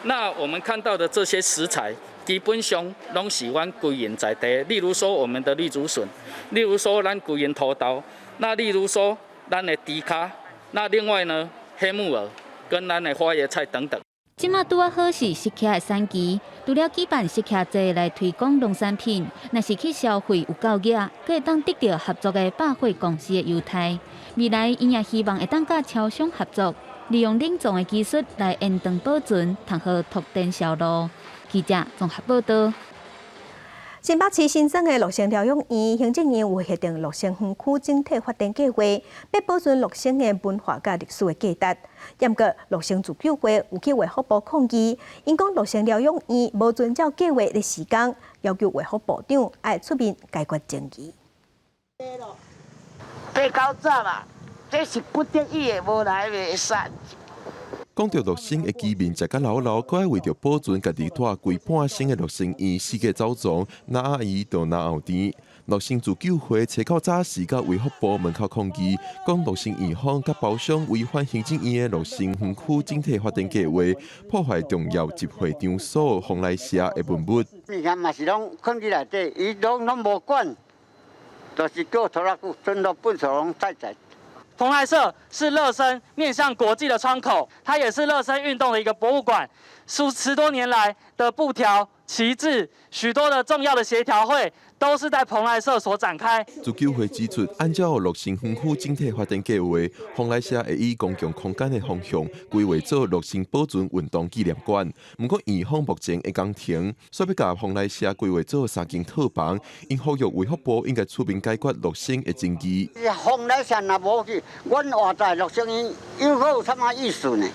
那我們看到的這些食材，基本上攏是阮歸仁在地，例如說我們的綠竹筍，例如說咱歸仁土豆，那例如說咱的豬跤，那另外呢黑木耳跟咱的花椰菜等等。這馬拄仔好是釋茄的產期，除了舉辦釋茄節來推廣農產品，若是去消費有夠額，閣會當得著合作的百貨公司的優待。未來𪜶也希望會當佮超商合作，利用冷藏的技術來延長保存，通好拓展銷路。記者綜合報道。新北市新增的樂生療養院，行政院有核定樂生園區整體發展計劃，欲保存樂生的文化佮歷史的價值。毋過樂生自救會有去衛福部抗議，𪜶講樂生療養院無遵照計劃咧施工，要求衛福部長愛出面解決爭議。八九十啊，這是不得已的，無來袂使。講著樂生的居民食甲老老，閣愛為著保存家己蹛規半生的樂生院四界走傱，若阿姨就若後甜。樂生自救會初九早時到衛福部門口抗議，講樂生院方佮包商違反行政院的樂生園區整體發展計劃，破壞重要集會場所蓬萊社的文物。物件嘛是攏囥佇內底，伊攏攏無管，就是叫拖拉機全部糞掃攏載載。蓬萊社是熱身面向國際的窗口，它也是熱身運動的一個博物館。數十多年來的布條、旗幟，許多的重要的協調會都是在蓬萊社所展開。自救會指出，按照樂生園區整體發展計劃，蓬萊社會以公共空間的方向規劃做樂生保存運動紀念館。毋過院方目前的工程，煞欲共蓬萊社規劃做三間套房，𪜶呼籲衛福部應該出面解決樂生的爭議。蓬萊社若無去，阮活在樂生院又閣有啥物意思呢？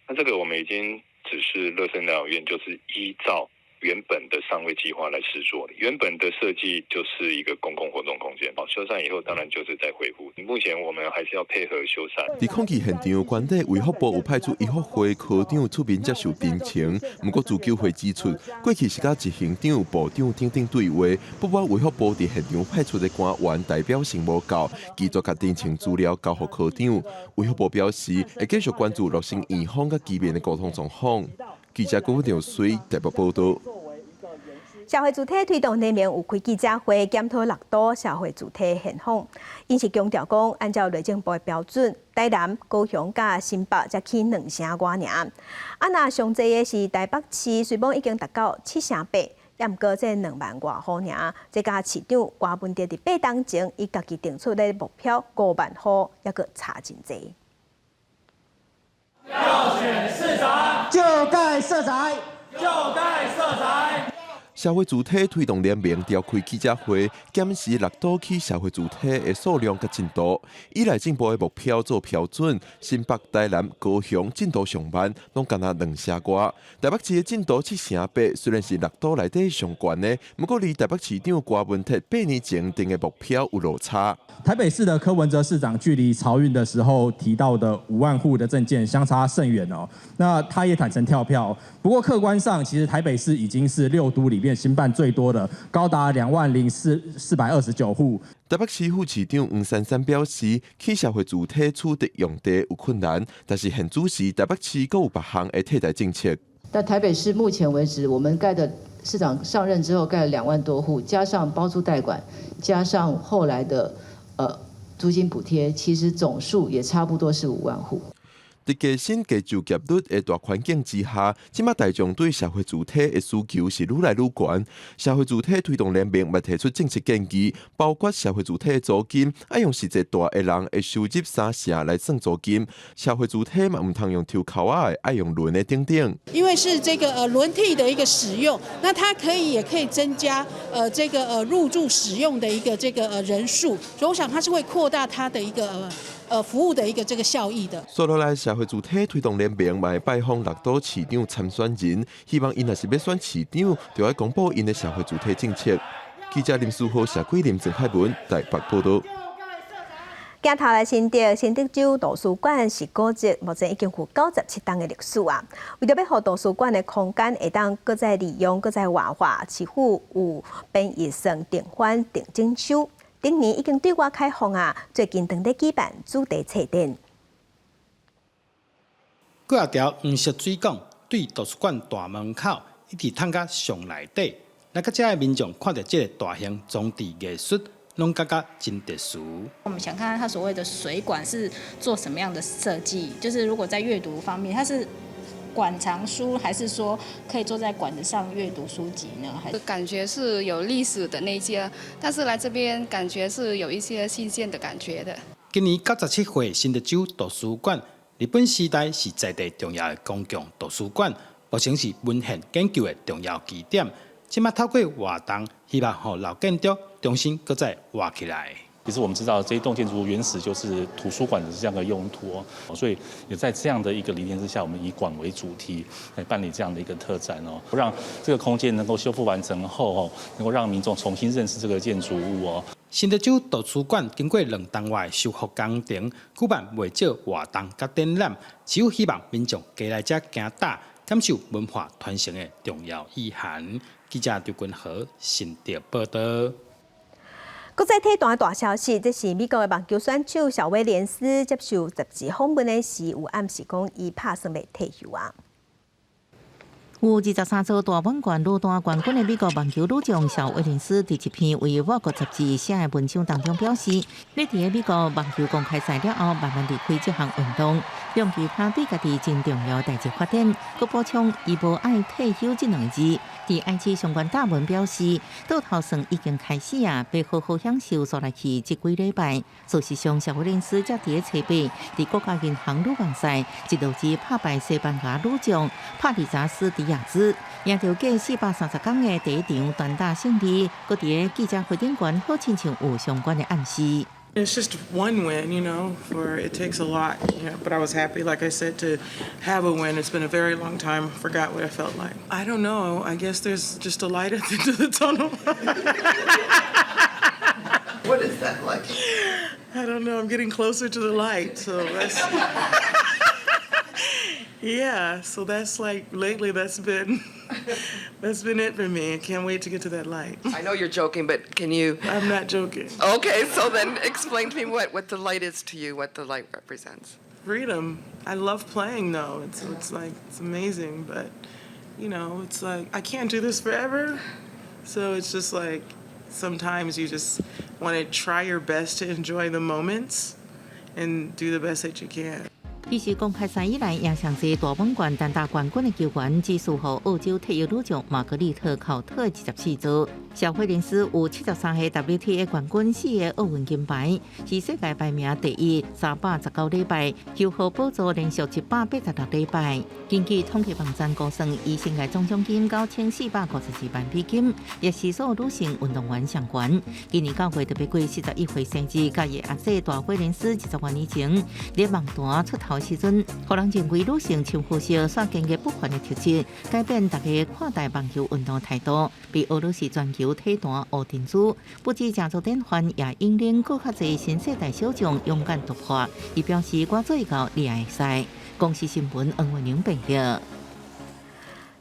那這個我們已經指示樂生療養院，就是依照原本的上位計劃來施作，原本的設計就是一個公共活動空間。好，修繕以後當然就是在恢復。目前我們還是要配合修繕。佇抗議現場，原底衛福部有派出醫福會科長出面接受陳情，毋過自救會指出，過去是佮執行長、部長等等對話，不過衛福部佇現場派出的官員代表性無夠，拒絕共陳情資料交予科長。衛福部表示，會繼續關注樂生院方佮居民的溝通狀況。記者郭長水台北報道。社會團體推動聯盟有開記者會檢討六都社會住宅現況，𪜶是強調講，按照內政部的標準，台南、高雄佮新北才起兩成外爾。啊，若上濟的是台北市，雖罔已經達到七成八，也毋過這2萬外戶爾。這佮市長柯文哲佇8冬前，伊家己定出的目標5萬戶，猶閣差真濟。要選市長，就蓋社宅，就蓋社宅。社會住宅推動聯盟召開記者會，檢視六都起社會住宅的數量佮進度。以內政部的目標做標準，新北、台南、高雄進度上慢，攏干焦兩成外。台北市的進度七成八，雖然是六都內底上懸的，毋過離台北市長柯文哲8年前定的目標有落差。台北市的柯文哲市長距離漕運的時候提到的5萬戶的政見相差甚遠哦。那他也坦承跳票，不過客觀上，其實台北市已經是六都裡面興辦最多的，高達20,429戶。台北市副市長黃珊珊表示，起社會住宅取得用地有困難，但是現主時台北市閣有別項的替代政策。但台北市目前為止，我們蓋的市長上任之後蓋了2萬多戶，加上包租代管，加上後來的租金補貼，其實總數也差不多是5萬戶。佇低薪低就業率的大環境之下，這馬大眾對社會住宅的需求是愈來愈懸。社會住宅推動聯盟嘛提出政策建議，包括社會住宅的租金愛用實際蹛的人的收入三成來算租金，社會住宅嘛毋通用抽鉤仔的，愛用輪的等等。因為是這個輪替的一個使用，那它可以也可以增加這個入住使用的一個這個人數，所以我想它是會擴大它的一個服務的一個這個效益的。紲落來，社會主體推動聯盟嘛會拜訪六都市長參選人，希望𪜶若是欲選市長，就愛公布𪜶的社會主體政策。記者林書豪、謝桂林、鄭海文台北報道。鏡頭來新竹，新竹州圖書館是古蹟，目前已經有97冬的歷史啊。為著欲予圖書館的空間會當閣再利用、閣再活化，市府有編預算定翻定整修。頂年已經對外開放啊，最近正咧舉辦主題冊展。閣一條黃色水管對圖書館大門口一直通到上內底，來到遮的民眾看著這个大型裝置藝術，攏感覺真特殊。我們想看看它所謂的水管是做什麼樣的設計，就是如果在閱讀方面，它是館藏書，還是說可以坐在管子上閱讀書籍呢？還是感覺是有歷史的那些，但是來這邊感覺是有一些新鮮的感覺的。今年97歲新竹州圖書館，日本時代是在地重要的公共圖書館，目前是文獻研究的重要基點。這馬透過活動，希望予老建築重新閣再活起來。其實我們知道這一棟建築物原始就是圖書館的這樣的用途哦，所以也在這樣的一個理念之下，我們以館為主題來辦理這樣的一個特展哦，讓這個空間能夠修復完成後哦，能夠讓民眾重新認識這個建築物哦。新竹州圖書館經過2冬外修復工程，舉辦袂少活動佮展覽，只有希望民眾加來遮行搭，感受文化傳承的重要意涵。記者劉君和新竹報道。國際體壇大消息，這是美國的網球選手小威廉斯接受雜誌訪問的時，有暗示講伊拍算欲退休啊。有23座大滿貫女單冠軍的美國網球女將小威廉斯，佇一篇為外國雜誌寫的文章當中表示，欲佇个美國網球公開賽了後，慢慢離開這項運動，讓其他對家己真重要代誌發展。閣補充，伊無愛退休這兩个字。佇 IG 相關貼文表示，倒頭算已經開始啊，欲好好享受紲來去這幾禮拜。事實上，小威廉斯才佇个初八，佇國家銀行女網賽一落子拍敗西班牙女將帕里扎斯迪亞茲，贏著過430天的第一場單打勝利，閣佇个記者會頂懸好親像有相關的暗示。 It's just one win, for it takes a lot, but I was happy, like I said, to have a win. It's been a very long time. Forgot what I felt like. I don't know. I guess there's just a light at the end of the tunnel. What is that like? I don't know. I'm getting closer to the light, so that's yeah. So that's like lately that's been it for me. I can't wait to get to that light. I know you're joking, but can you? I'm not joking. Okay, so then explain to me what the light is to you, what the light represents. Freedom. I love playing, though. It's like it's amazing, but it's like I can't do this forever. So it's just like sometimes you just want to try your best to enjoy the moments and do the best that you can. 伊是公開賽以來贏上濟大滿貫單打冠軍的球員，只輸予澳洲退役女將瑪格麗特·考特24座。小威廉斯有73個 WTA 冠軍，四个奧運金牌，是世界排名第一，319禮拜，球後寶座連續186禮拜。根據統計網站估算，伊生涯總獎金9452萬美金，也是所有女性運動員上懸。今年9月特別過41歲生日，佮伊阿姐大威廉斯20多年前佇網壇出頭時陣，予人認為女性深膚色煞堅毅不凡的特質，改變大家看待網球運動態度，被俄羅斯全球體壇烏珍珠，不止成做典範，也引領閣較濟新世代小將勇敢突破。伊表示：我做到你也會使。公視新聞黃文玲報導。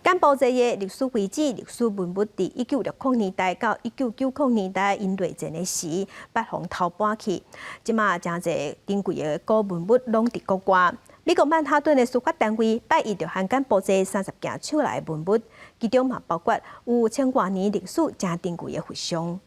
柬埔寨的歷史遺址、歷史文物，佇1960年代到1990年代，因內戰的時，捌予偷搬去。這馬誠濟珍貴的古文物攏佇國外。美國曼哈頓的司法單位拜一就還柬埔寨30件手內的文物，其中嘛包括有千外年歷史誠珍貴的佛像。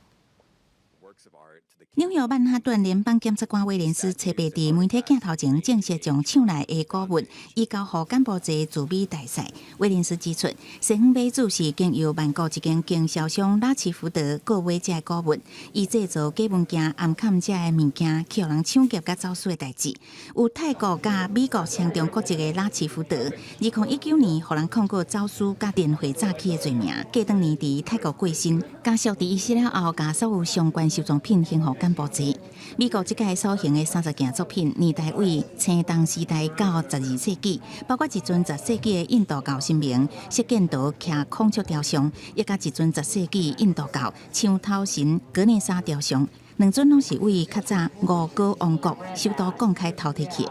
紐約曼哈頓聯邦檢察官威廉斯初八佇媒體鏡頭前正式將搶來的古物移交予柬埔寨駐美大使。威廉斯指出，西方買主是經由曼谷一間經銷商拉奇福德購買這个古物，伊製造假文件、暗崁這个物件，去予人搶劫佮走私的代誌。有泰國佮美國雙重國籍的拉奇福德，2019年予人控告走私佮電匯詐欺的罪名，過當年佇泰國過身，家屬佇伊死了後，共所有相關收藏品還予柬埔寨。美國這屆所獻的30件作品，年代為青銅時代到12世紀，包括一尊10世紀的印度教神明釋建陀騎孔雀雕像，以及一尊10世紀印度教槍頭神格涅沙雕像，兩尊攏是為較早吳哥王國首都貢開偷提去。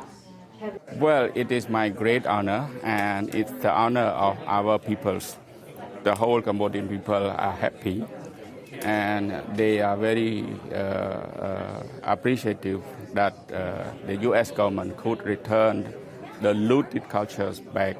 Well, it is my great honor, and it's the honor of our peoples. The whole Cambodian people are happy, and they are very appreciative that the U.S. government could return the looted cultures back,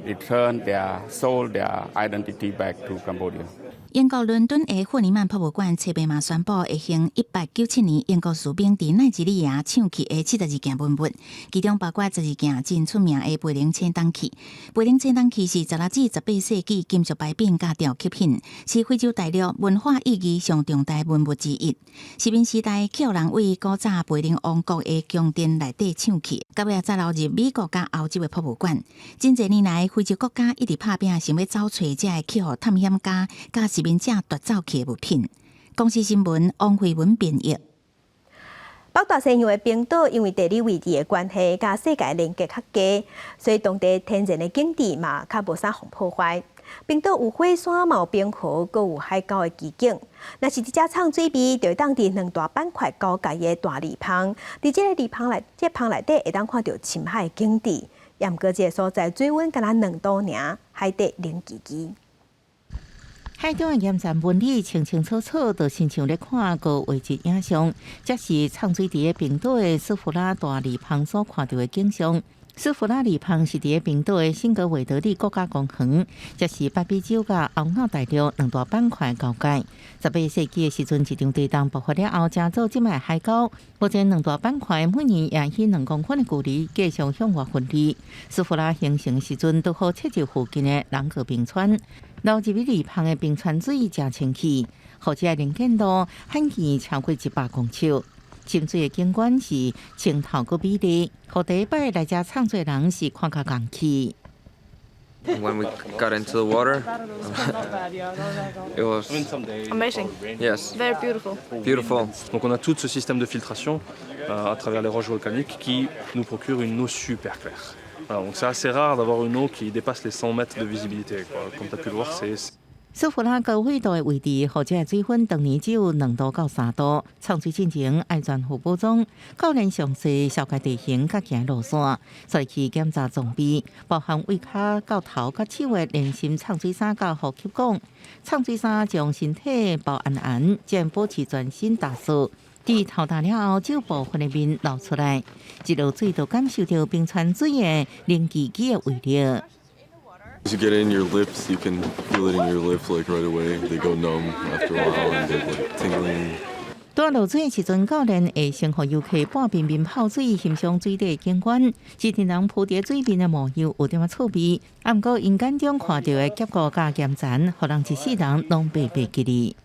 return their soul, their identity back to Cambodia. 英國倫敦的霍尼曼博物館冊賣嘛宣布會獻1897年英國士兵佇奈及利亞搶去的72件文物，其中包括12件真出名的培靈青銅器。培靈青銅器是16至18世紀金屬牌匾佮雕刻品，是非洲大陸文化意義上重大文物之一。殖民時代，予人為古早培靈王國的宮殿內底搶去，到尾仔才流入美國佮歐洲的博物館。真濟年來，非洲國家一直拍拚，想欲走揣這个去予探險家佮殖民者奪走去的物品。公視新聞王慧文編譯。北大西洋的冰島，因為地理位置的關係，佮世界連結較低，所以當地天然的景致嘛較無啥予破壞。冰島有火山、嘛有冰河，閣有海溝的奇景。若是佇遮藏水味，就會當佇兩大板塊交界的大裂縫，佇這个裂縫內，這個縫內底會當看著深海景致。也毋過這个所在水溫敢若2度爾，海底冷吱吱。海中的岩層紋理清清楚楚，就親像咧看高畫質影像。這是藏水佇冰島的斯福拉大裂縫所看著的景象。斯福拉裂縫是佇冰島的辛格維德里國家公園，這是北美洲佮歐亞大陸兩大板塊交界。18世紀的時陣，一場地動爆發了後，成做這擺海溝。目前兩大板塊每年也以2公分的距離繼續向外分離。斯福拉形成的時陣，拄好切入附近的朗格冰川，流入去裂縫的冰川水誠清氣，予這个能見度罕見超過100公尺。深水的景觀是清透閣美麗，予第一擺來遮藏水人是看甲共去。 When we got into the water, it was amazing. Yes. Very beautiful. Beautiful. Donc on a tout ce système de filtration à travers les roches volcaniques qui nous procure une eau super claire. Voilà, donc c'est assez rare d'avoir une eau qui dépasse les 100 mètres de visibilité, quoi. Comme tu as pu le voir, c'est 斯福拉高緯度的位置，予這个水溫當年只有2度到3度。藏水進前愛全副武裝，教練詳細紹介地形佮行路線，所以去檢查裝備，包含為跤到頭佮手的連身藏水衫佮呼吸管。藏水衫將身體包絚絚，才保持全身乾燥。佇頭焦了後，只有部分的面露出來，一落水就感受著冰川水的冷吱吱的威力。 As you get in your lips, you can feel it in your lips like right away. They go numb after a while and they're like tingling. 佇落水的時陣，教練會先予遊客半邊面泡水，欣賞水底景觀。這陣人浮佇水面的模樣有點仔趣味，啊，毋過𪜶眼中看著的峽谷佮岩層，予人一世人攏袂袂記得。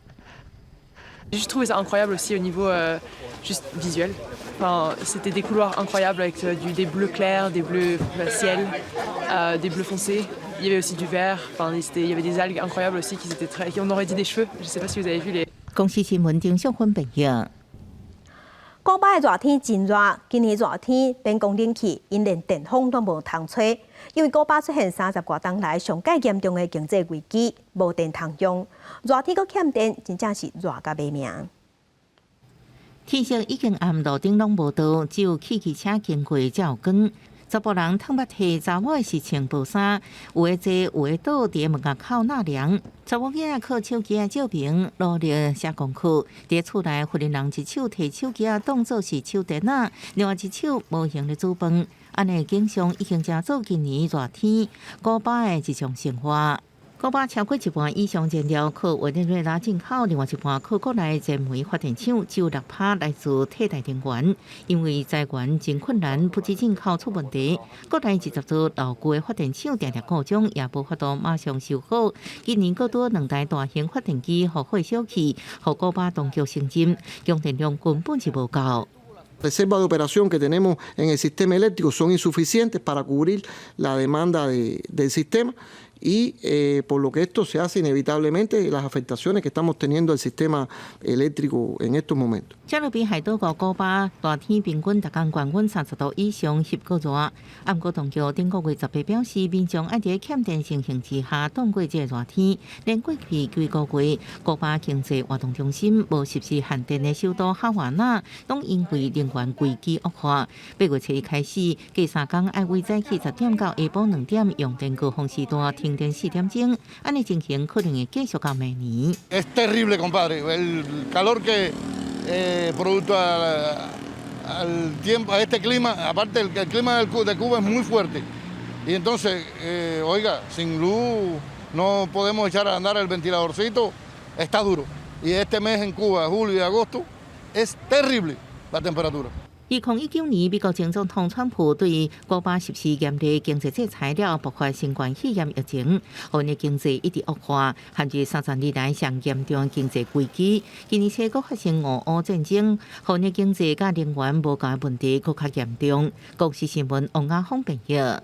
J'ai trouvé ça incroyable aussi au niveau juste visuel. Enfin, c'était des couloirs incroyables avec des bleus clairs, des bleus ciel, des bleus foncés. Il y avait aussi du vert. Enfin, il y avait des algues incroyables aussi qui étaient très, qui on aurait dit des cheveux. Je sais pas si vous avez vu les. 公視新聞張淑芬編譯。古巴的熱天真熱，今年熱天免講冷氣，𪜶連電風攏無通吹，因為古巴出現30外冬來上蓋嚴重的經濟危機，無電通用，熱天閣欠電，真正是熱甲欲命。天色已經暗，路頂攏無燈，只有汽機車經過才有光。查埔人褪捌替，查某是穿薄衫，有的坐，有的倒佇門口納涼。查某囝仔靠手機仔照明，努力寫功課。佇厝內，婦人一手提手機仔當做是手電仔，另外一手無閒咧煮飯。按呢景象已經成做今年熱天古巴的日常生活。古巴超過一半以上燃料靠委內瑞拉進口，另外一半靠國內燃煤發電廠，只有6趴來自替代能源。因為資源真困難，不止進口出問題，國內20座老舊的發電廠定定故障，也無法度馬上修好。今年閣多兩台大型發電機予火燒去，予古巴當局承認，供電量根本就無夠。 Reserva de operación que tenemos en el sistema eléctrico son insuficientes para cubrir la demanda del sistema. Y por lo que esto se hace inevitablemente las afectaciones que estamos teniendo al sistema eléctrico en estos momentos. 加勒比海島國古巴熱天平均逐工高溫30度以上，翕閣熱。啊，毋過當局頂個月18表示，民眾愛佇欠電情形之下擋過這個熱天。連過去幾個月，古巴經濟活動中心無實施限電的首都哈瓦那，攏因為能源危機惡化。8月7日開始，隔3工愛為早起10點到下晡2點用電高峰時段停電4點鐘，按呢情形可能會繼續到明年。 Es terrible, compadre, el calor que producto al tiempo, a este clima, aparte el clima de Cuba es muy fuerte. Y entonces, oiga, sin luz no podemos echar a andar el ventiladorcito, está duro. Y este mes en Cuba, julio y agosto, es terrible la temperatura. 2019年，美國前總統川普對古巴實施嚴厲經濟制裁了，爆發新冠肺炎疫情，予𪜶經濟一直惡化，陷入30年來上嚴重經濟危機。今年初閣發生俄烏戰爭，予𪜶經濟佮能源無夠問題閣較嚴重。公視新聞王亞峰編譯。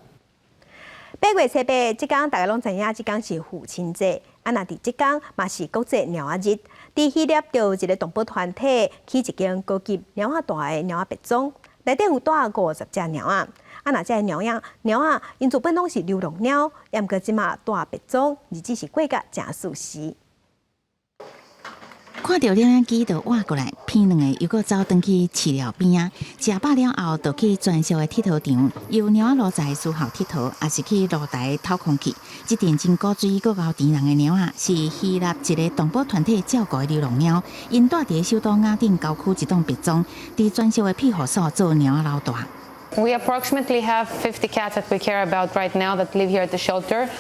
8月7日，這工大家攏知影，這工是父親節。啊，若佇這工嘛是國際貓仔日。佇希臘就有一个動保團體起一間高級貓仔蹛的貓仔別莊，內底有蹛50隻貓仔。啊，若這个貓仔貓仔，𪜶原本攏是流浪貓，毋過這馬蹛別莊，日子是過甲誠舒適。看著領養機就倚過來，鼻兩个又閣走轉去飼料邊仔，食飽了後，就去專屬的𨑨迌場，由貓仔奴才伺候𨑨迌，抑是去露台透空氣。這陣真古錐、閣𠢕甜人的貓仔，是希臘一个動保團體照顧的流浪貓，𪜶蹛佇首都雅典郊區一棟別莊，佇專屬的庇護所做貓仔老大。 We approximately have 50 cats that we care about right now that live here at the shelter.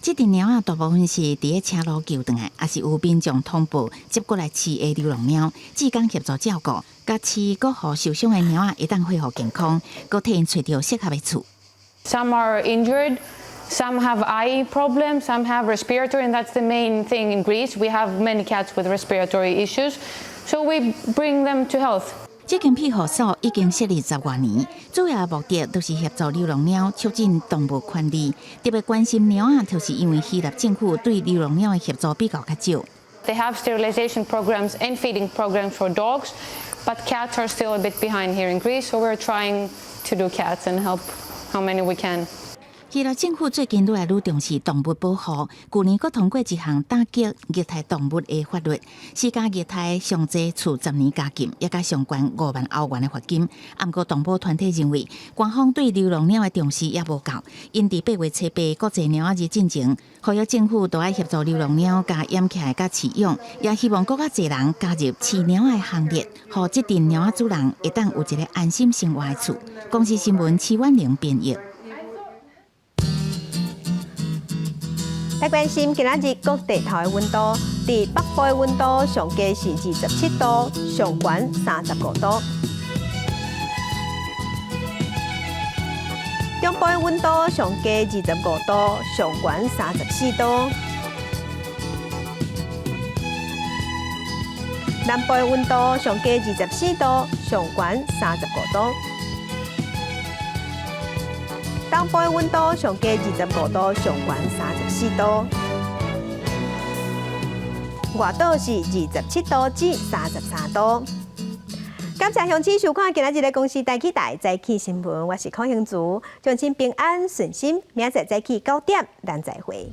這陣貓仔大部分是佇咧車路救轉來，抑是有民眾通報接過來飼的流浪貓，志工協助照顧，共飼閣予受傷的貓仔會當恢復健康，閣替𪜶揣著適合的厝。 Some are injured, some have eye problems, some have respiratory, and that's the main thing in Greece. We have many cats with respiratory issues, so we bring them to health. 這間庇護所已經設立10外年，主要目的就是協助流浪貓，促進動物權利。特別關心貓仔，就是因為希臘政府對流浪貓的協助比較較少。 They have sterilization programs and feeding programs for dogs, but cats are still a bit behind here in Greece, so we're trying to do cats and help how many we can. 希臘政府最近愈來愈重視動物保護，舊年閣通過一項打擊虐待動物的法律，施加虐待上濟處10年監禁，抑佮上懸5萬歐元的罰金。毋過動保團體認為，官方對流浪貓的重視猶無夠，𪜶佇8月7日國際貓仔日進前，呼籲政府都愛協助流浪貓共養起來佮飼養，也希望閣較濟人加入飼貓仔的行列，予這陣貓仔主人會當有一个安心生活的厝。公視新聞徐婉玲編譯。來關心今仔日各地頭的溫度，佇北部的溫度上低是27度，上懸35度。中部的溫度上低25度，上懸34度。南部的溫度上低24度，上懸35度。東部的溫度上低25度，上懸34度。外島是27度至33度。感謝鄉親收看今仔日的公視台語台早起新聞，我是柯興竹，祝親平安順心，明仔載早起9點，咱再會。